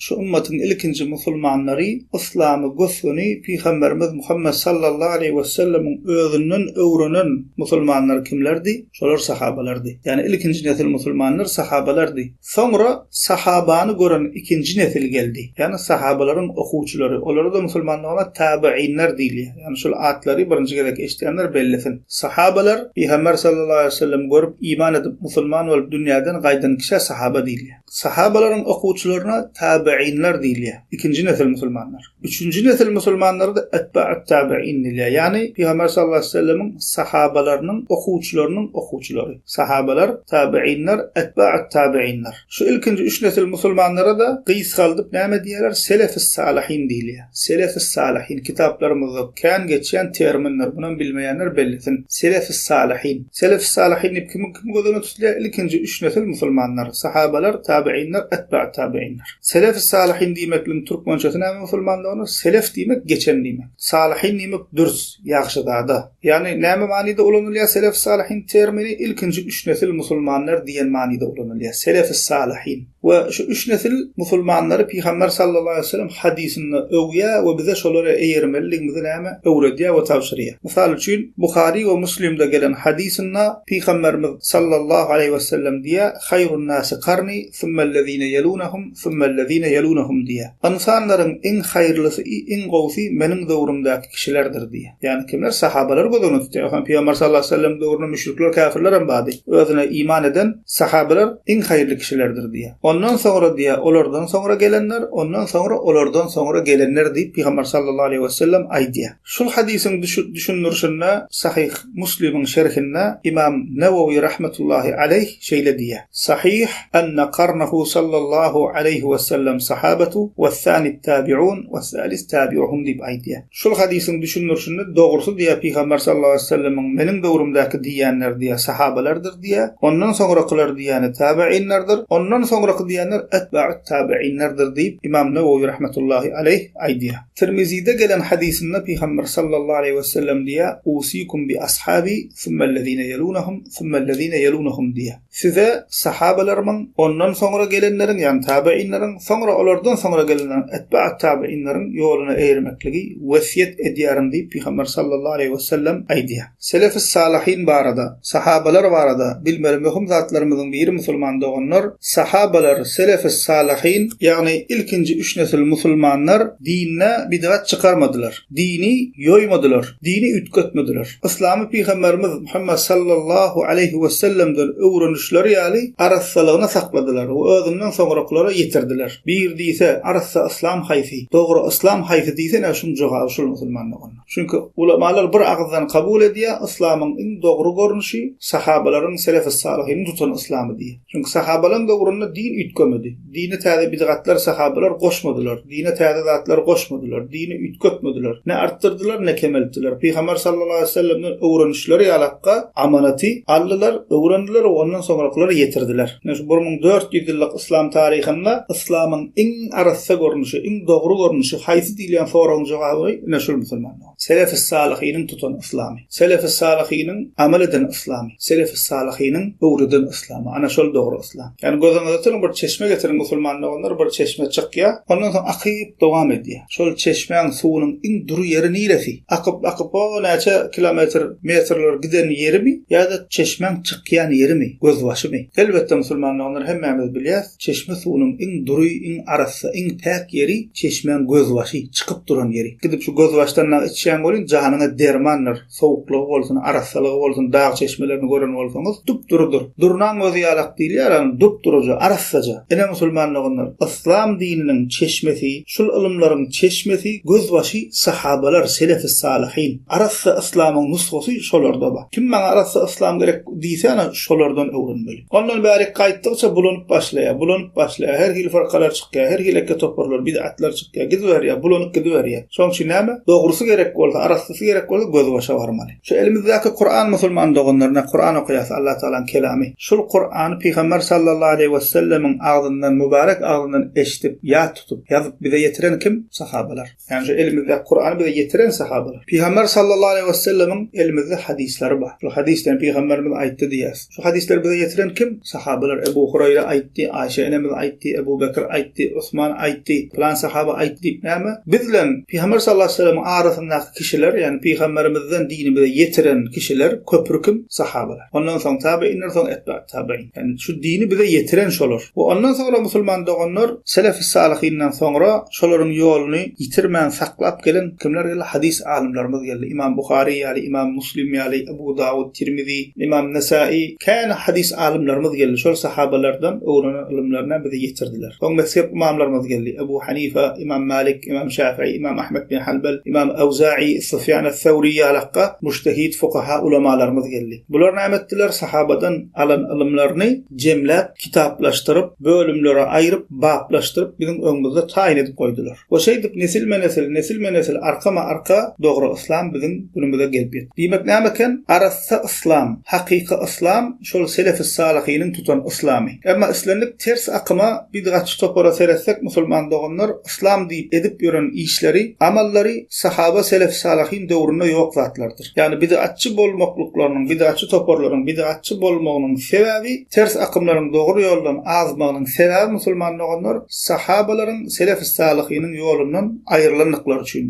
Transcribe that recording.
Şu ymmatyň ilkinji musulmanlary yslamy gös-göni Pygamberimiz Muhammet sallallahu aleýhi wesellemiň özünden öwrenen musulmanlar kimlerdi? Şolar sahabalardy. Ýagny ilkinji nesil musulmanlar sahabalardy. Soňra sahabany gören ikinji nesil geldi. Ýagny sahabalaryň okuwçylary. Olara-da musulmanlygyna tabiinler diýilýär. Ýagny şul atlary birinji gezek eşidýänler bellesin. Sahabalar, Pygamber sallallahu aleýhi wesellemi görüp iman edip musulman bolup dünýäden gaýdan kişä sahaba diýilýär. Sahabalaryň okuwçylaryna tabiinler diýilýär. Ikinji nesil musulmanlar. Üçünji nesil musulmanlara-da etba'ut-tabi'in diýilýär. Ýagny Pygamber sallallahu aleýhi we sellemiň sahabalarynyň okuwçylarynyň okuwçylary. Sahabalar, tabiinler, etba'ut-tabiinler. Şu ilkinji üç nesil musulmanlara-da gysgaldyp näme diýýärler? Selefis-salyhin diýilýär. Selefis-salyhin kitaplarymyzda kän geçýän termindir. Munam bilmeýänler bellesin. Selefis-salyhin. Selefis-salyhin diýip kimi kim göz öňünde tutulýar? Ilkinji üç nesil musulmanlar. Sahabalar, tabiinler, etba'ut-tabiinler. Selef-i salyhyn diýmekligiň türkmençesi näme musulmanlygyna? Selef diýmek geçen diýmek. Salyhyn diýmek dürs, ýagşyzada. Ýagny näme manyda ulanylýar selef-i salyhyn termini? Ilkinji üç nesil musulmanlar diýen manyda ulanylýar. Selef-i salyhyn. We şu üç nesil musulmanlary Pygamber sallallahu aleýhi we sellem hadysynda öwýär we bize şolara eýermelidigimizi näme öwredýär we tabşyrýar. Mysal üçin, Buhary we Muslimde gelen hadysynda Pygamberimiz sallallahu aleýhi we sellem diýýär, Haýrun nasi karni, Sümmellezine ýelunahum, sümmellezine ýelunahum diýýär. Ynsanlaryň iň haýyrlysy, iň gowusy meniň döwrümdäki kişilerdir diýýär. Ýagny kimler? Sahabalary göz öňünde tutýar. Ýogsam Pygamber sallallahu aleýhi we sellem döwründe müşrikler, käfirler hem bardy. Özüne iman eden sahabalar iň haýyrly kişilerdir diýýär. Ondan soňra diýýär, olardan soňra gelenler, ondan soňra olardan soňra gelenler diýip Pygamber sallallahu aleýhi we sellem aýdýar. Şul hadysyň düşündirişinde Sahyh Muslimiň şerhinde Ymam Newewi rahmetullahi aleýh şeýle diýýär, Sahyh enne karnahu sallallahu aleýhi we sellem sahabetu we-thani tabi'un we-thalis tabi'uhum diýip aýdýar. Şul hadysyň düşündirişinde dogrusy diýýär Pygamber sallallahu aleýhi we sellemiň meniň döwrümdäki diýýänleri diýýär sahabalardyr diýýär, ondan soňrakylar diýýäni tabi'inlerdir, ondan soňraky diýýänler etba'ut tabi'inlerdir diýip Ymam Newewi rahmetullahi aleýh aýdýar. Tirmizide gelen hadysynda Pygamber sallallahu aleýhi wesellem diýýär, Usikum bi ashabi, summellezine ýelunahum, summellezine ýelunahum diýýär. Size sahabalarymyň, ondan soňra gelenleriň, ýagny tabeýinleriň, soňra olardan soňra gelenleriň, etba'ut tabeýinleriň ýoluna eýermekligi wesýet edýärin diýip Pygamber sallallahu aleýhi wesellem aýdýar. Selefis-salyhyn barada, sahabalar barada bilmeli möhüm zatlarymyzyň biri musulman doganlar, sahabalar, selefis-salyhyn, ýagny ilkinji üç nesil musulmanlar dinde bidgat çykarmadylar, dini ýoýmadylar, dini üýtgetmediler. Yslamy Pygamberimiz Muhammet sallallahu aleýhi wesellemden öwrenişleri ýaly arassalygyna sakladylar we özünden soňrakylara ýetirdiler. Bir diýse, arassa yslam haýsy, dogry yslam haýsy diýse ine şuň jogaby şul musulman doganlar. Çünki ulamalar bir agyzdan kabul edýär, yslamyň iň dogry görnüşi sahabalaryň, selefis-salyhynyň tutan yslamy diýip. Çünki sahabalaryň döwründe din üýtgemedi. Dine täze bidgatlar sahabalar goşmadylar. Dine täze zatlar goşmadylar. Dini üýtgetmediler. Ne artdyrdylar, ne kemeltdiler. Pygamber sallallahu aleýhi we sellemden öwrenişleri ýalakka amanaty aldylar, öwrendiler we ondan soňrakylara ýetirdiler. Ine şu 1400 ýyllyk yslam taryhynda yslamyň iň arassa görnüşi, iň dogry görnüşi haýsy diýilýän soragyň jogaby ine şul musulmanlar. Selefis-salyhynyň tutan yslamy. Selefis-salyhynyň amal eden yslamy. Selefis-salyhynyň öwreden yslamy. Ana şol dogry yslam. Ýagny gözüňize tutuň bir çeşme getiriň musulman doganlar bir çeşme çykýar. Ondan soň akyp dowam edýär. Şol çeşmäň suwunyň iň dury ýeri niresi? Akyp akyp o näçe kilometr, metrler giden ýerimi ýa-da çeşmäň çykýan ýerimi, gözbaşymy? Elbetde musulman doganlar hemmämiz bilýäs, çeşme suwunyň iň dury, iň arassa, iň päk ýeri çeşmäň gözbaşy, çykyp duran ýeri. Gidip şu gözbaşdan dagy içýäň welin janyňa dermandyr. Sowuklygy bolsun, arassalygy bolsun dag çeşmelerini gören bolsaňyz, dup-durudyr. Durnaň gözi ýalak diýilýär, ýagny dup-duruja, arassaja. Ine musulman doganlar, yslam dininiň çeşmesi, şul ylymlaryň çeşmesi, gözbaşy sahabalar, selefis-salyhyn. Arassa yslamyň nusgasy şolarda bar. Kim maňa arassa yslam gerek diýse ana şolardan öwrenmeli. Ondan bärik gaýtdygyça bulanyp başlaýar, bulanyp başlaýar, her hili fyrkalar çykýar, her hili eke toparlar, bid'atlar çykýar, gidiberýär, bulanyp gidiberýär. Şonuň üçin näme? Dogrusy gerek bolsa, arassasy gerek bolsa gözbaşa barmaly. Şu elimizdäki Kuran musulman doganlaryna Kuran okaýas Allah Tagalaň kelamy. Şul Kurany Pygamber sallallahu aleýhi we sellemiň. wesellemiň agzyndan, mübarek agzyndan eşidip, ýat tutup, ýazyp bize ýetiren kim? Sahabalar. Ýagny şu elimizdäki Kurany bize ýetiren sahabalar. Pygamber sallallahu aleýhi wesellemiň elimizde hadyslary bar. Şol hadysdan pygamberimiz aýtdy diýýäs. Şu hadyslary bize ýetiren kim? Sahabalar. Ebu Huraýra aýtdy, Aýşe enemiz aýtdy, Ebu Bekir aýtdy, Osman aýtdy, pylan sahaba aýtdy diýip näme? Biz bilen Pygamber sallallahu aleýhi wesellemiň arasyndaky kişiler, ýagny pygamberimizden dini bize ýetiren kişiler, köpri kim? Sahabalar. Ondan soň tabeýinler, soň etba'ut tabeýin. Ýagny şu dini bize ýetiren şolar. We ondan soňra musulman doganlar selefi salyhyndan soňra şolaryň ýoluny ýitirmän saklap gelen kimler geldi? Hadys alymlarymyz geldi. Imam Buhary ýaly, Imam Muslim ýaly, Ebu Dawud, Tirmizi, Imam Nesai kän hadys alymlarymyz geldi. Şol sahabalardan öwrenen ylymlaryny bize ýetirdiler. Soň mezhep ymamlarymyz geldi. Ebu Hanifa, Imam Malik, Imam Şafii, Imam Ahmet bin Hanbal, Imam Awza'i, Sufýan es-Sewri ýalakga mujtehid fukaha ulamalarymyz geldi. Bular näme etdiler? Sahabadan alan ylymlaryny jemläp, kitaplaşdyryp, bölümlere aýryp, baplaşdyryp biziň öňümizde taýyn edip goýdular. We şeýdip nesilme-nesil, nesilme-nesil, arkama-arka dogry yslam biziň günümize gelip ýetdi. Diýmek näme eken? Arassa yslam, hakyky yslam şol selefis-salyhynyň tutan yslamy. Emma islendik ters akyma, bidgatçy topara seretsek musulman doganlar yslam diýip edip ýören işleri, amallary sahaba selef-salyhyn döwründe ýok zatlardyr. Ýagny bidgatçy bolmaklyklarynyň, bidgatçy toparlaryň bidgatçy bolmagynyň sebäbi, ters akymlaryň dogry ýoldan azmagynyň sebäbi musulman doganlar sahabalaryň, selef-salyhynyň ýolundan aýrylandyklary üçindir.